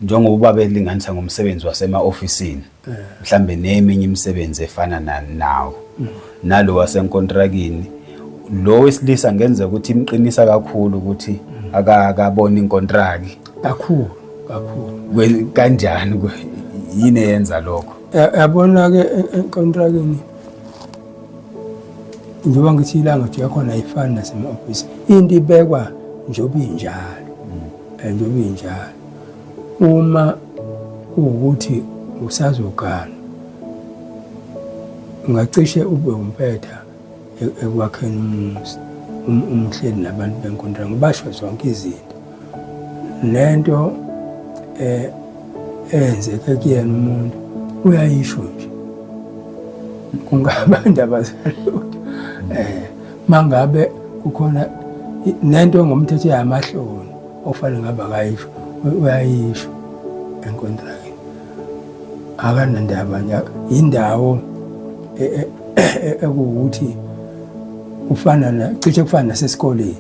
Njengoba ubaba elinganisa ngomsebenzi wasema-ofisini, mhlambe neminye imisebenzi efana nawo, nalo wasenkontrakini, lo wesilisa ngenzeka ukuthi imqinisa kakhulu ukuthi akaboni inkontraki. Kakhulu, kakhulu. Kanjani, yini eyenza lokho? Yabona-ke, enkontrakini, njengoba ngithi i-language yakhona ayifani nasema-ofisi, into ibekwa njengoba injalo, njengoba injalo. Uma kuwukuthi usazogana, ungacishe ube umpetha ekwakheni umuzi umhleli nabantu benkontraki, basho zonke izinto nento eyenzeke kuyena umuntu uyayisho nje, kungaba indaba zalutho. Mangabe kukhona nento ngomthetho yamahloni ofanele ngabe akayisho, uyayisho enkontrakini, akanandaba nje. Indawo ekuwukuthi ufana na cishe kufana nasesikoleni,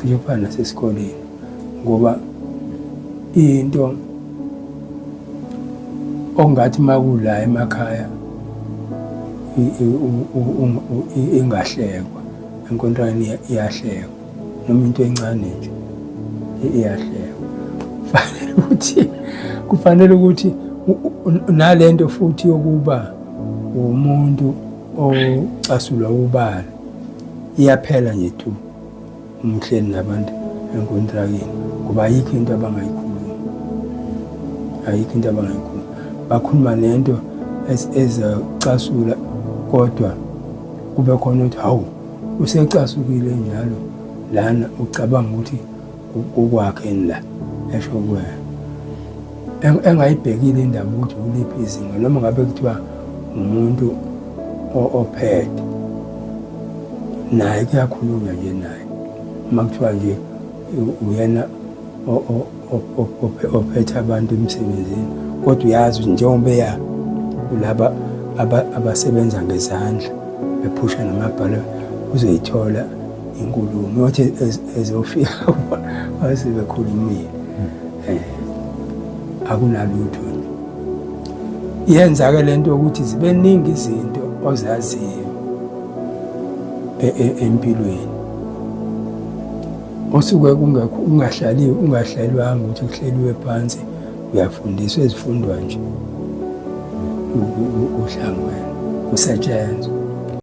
cishe kufana nasesikoleni, ngoba into ongathi makula emakhaya ingahlekwa, enkontrakini iyahlekwa, noma into encane nje iyahlekwa. Kufanele ukuthi nalento futhi yokuba umuntu ocasulwa ubala iyaphela nje tu umhleli nabantu enkontrakini, ngoba ayikho into abangayikhulumi, ayikho into abangayikhulumi. Bakhuluma nento ezacasula, kodwa kube khona ukuthi hawu, usecasukile njalo lana, ucabanga ukuthi kukwakhe la esho kuwena, engayibhekile indaba ukuthi uliphi izinga, noma ngabe kuthiwa umuntu ophethe naye kuyakhulunywa nje naye, uma kuthiwa nje uyena ophethe abantu emsebenzini, kodwa uyazi ukuthi njengoba eya kulaba abasebenza ngezandla bephusha namabhalo, uzoyithola inkulumo yothi ezofika wasebekhulumile, akunalutho nje. Yenza-ke lento yokuthi zibe ningi izinto ozaziyo empilweni osuke kungekho, ungahlaliwe, ungahlalwanga ukuthi kuhleliwe phansi uyafundiswa, ezifundwa nje kuhlangwene kusetshenzwa.